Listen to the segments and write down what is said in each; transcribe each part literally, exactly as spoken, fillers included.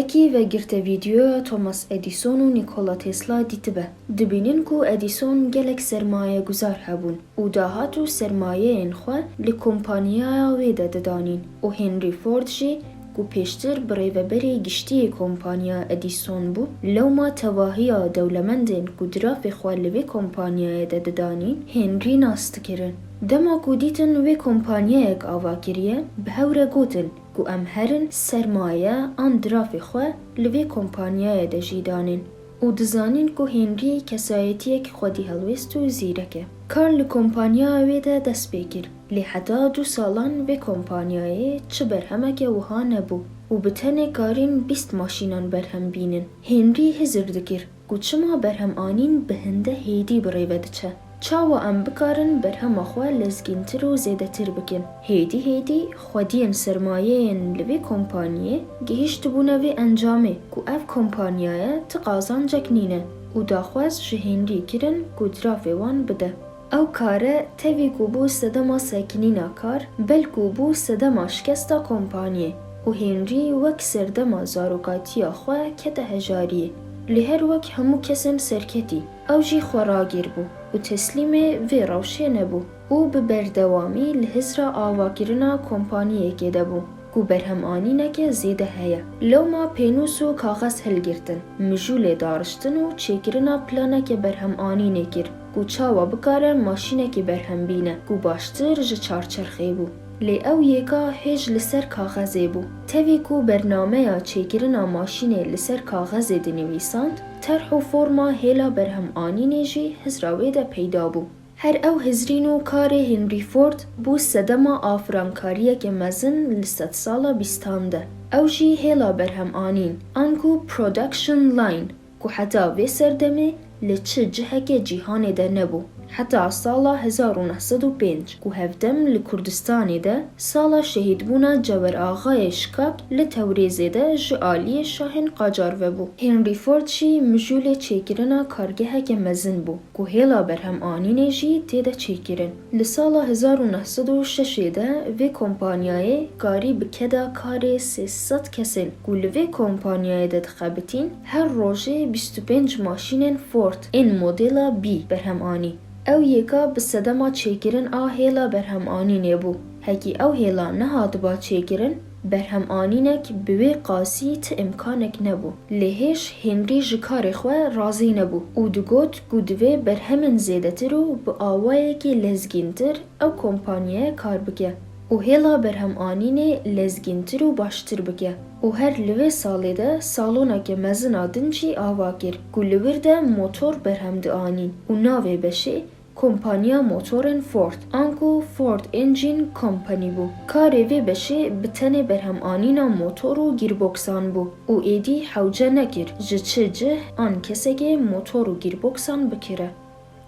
Kî vegirte vîdeoya Thomas Edison û Nikola Tesla dîtibe. Dibînin ku Edison gelek sermayeguzar hebûn û dahat û sermayeyên xwe li kompanyaya wê de didanîn û Henry Ford jî ku pêştir birêveberê giştî yê kompanya Edison bû, lewma tevahiya dewlemendên ku dirafê xwe li vê kompanyayê de didanîn, Henry nas dikirin. Dema ku dîtin wê kompanyayek ava kiriye, bi hew re gotin ku em herin sermaye an dirafê xwe li vê kompanyayê de jî danên û dizanîn ku Henry kesayetiyek xwedî helwêst û zîrek e. Kar li kompanyaya wê de dest pê kir, lê heta du salan vê kompanyayê çi berhemeke wiha nebû û bi tenê karîn bîst maşînan berhem bînin. Henry hizir dikir ku çima berhem anîn bi hinde hêdî bi rê ve diçe. Çawa em bikarin berhema xwe lezgîntir û zêdetir bikin? Hêdî hêdî xwediyên sermayeyên li vê kompaniyê gihîştibûne vê encamê ku ev kompaniyaye ti qazancek nîne û daxwaz ji Henry kirin ku dirafê wan bide. Ew kare tevî ku bû sedema sekinîna kar, belkû bû sedema şikesta kompaniyê û Henry wek serdema zarokatiya xwe kete hejariyê. Lê her wek hemû kesên serketî, ew jî xwe ragir bû û teslîmê vê rewşê nebû û bi berdewamî li hizra avakirina kompaniyekê de bû ku berhemanîneke zêde heye. Lewma pênûs û kaxez hilgirtin, mijûlê dariştin û çêkirina planeke berhemanînê kir ku çawa bikare maşînekî berhem bîne ku baştir ji çarçerxê bû. Lê ew yeka hêj li ser kaxezê bû. Tevî ku bernameya çêkirina maşînê li ser kaxezê dinivîsand, terh û forma hêla berhemanînê jî hizra wê de peyda bû. Her ew hizrîn û karê Henry Ford bû sedema afrankariyeke mezin li sedsala bîstan de. Ew jî hêla berhemanîn, anku production line, ku heta vê serdemê li çi cihekê cîhanê de nebû. Heta sala hezar û neh sed û pênc, ku hevdem li Kurdistanê de sala şehîdbûna Cewer Axayê Şikak li Tewrêzê de ji aliyê şahên qacar vebû. Henry Ford jî mijûlê çêkirina kargeheke mezin bû, ku hêla berhemanînê jî tê de çêkirin. Li sala hezar û neh sed û şeş de vê kompanyayê karî bi keda karê sê sed kesên ku li vê kompanyayê de dixebitîn, her rojê bîst û pênc maşînên Ford ên modela B berhem anî. Ew yeka bi sedema çêkirin a hêla berhemanînê bû. Hekî ew hêla nehatiba çêkirin, berhemanînek bi wê qasî ti îmkanek nebû. Lê hêj Henry ji karê xwe razî nebû û digot ku divê berhemên zêdetir û bi awayekî lezgîntir ew kompanyaya kar bike û hêla berhemanînê lezgîntir û baştir bike û her li vê salê de saloneke mezin a din jî ava kir ku li wir de motor berhem dianîn û navê beşê Kompaniya Motorên Ford, anku Ford Engine Company bû. Karê vê beşê bi tenê berhemanîna motor û gîrboksan bû û êdî hewce nekir ji çi cih an kesekê motor û gîrboksan bikire.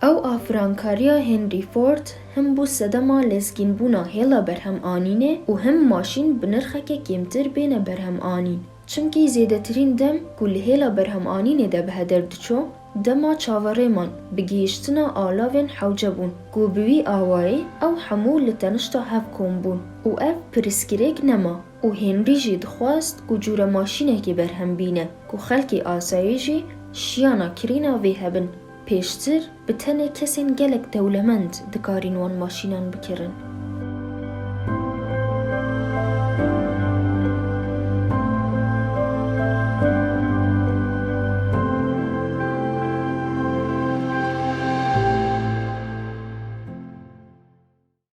Ew afirankariya Henry Ford him bû sedema lezgînbûna hêla berhemanînê û him maşîn bi nirxeke kêmtir bêne berhemanîn. Çimkî zêdetirîn dem ku li hêla berhemanînê de bi heder diçû, dema çaverêman bi gihîştina alavên hewce bûn ku bi wî awayî ew hemû li tenişta hev kom bûn û ev pirsgirêk nema û Henry jî dixwest ku cûre maşînekê berhem bîne ku xelkê asayî jî şiyana kirîna vê hebin. Pêştir bi tenê kesên gelek dewlemend dikarîn wan maşînan bikirin.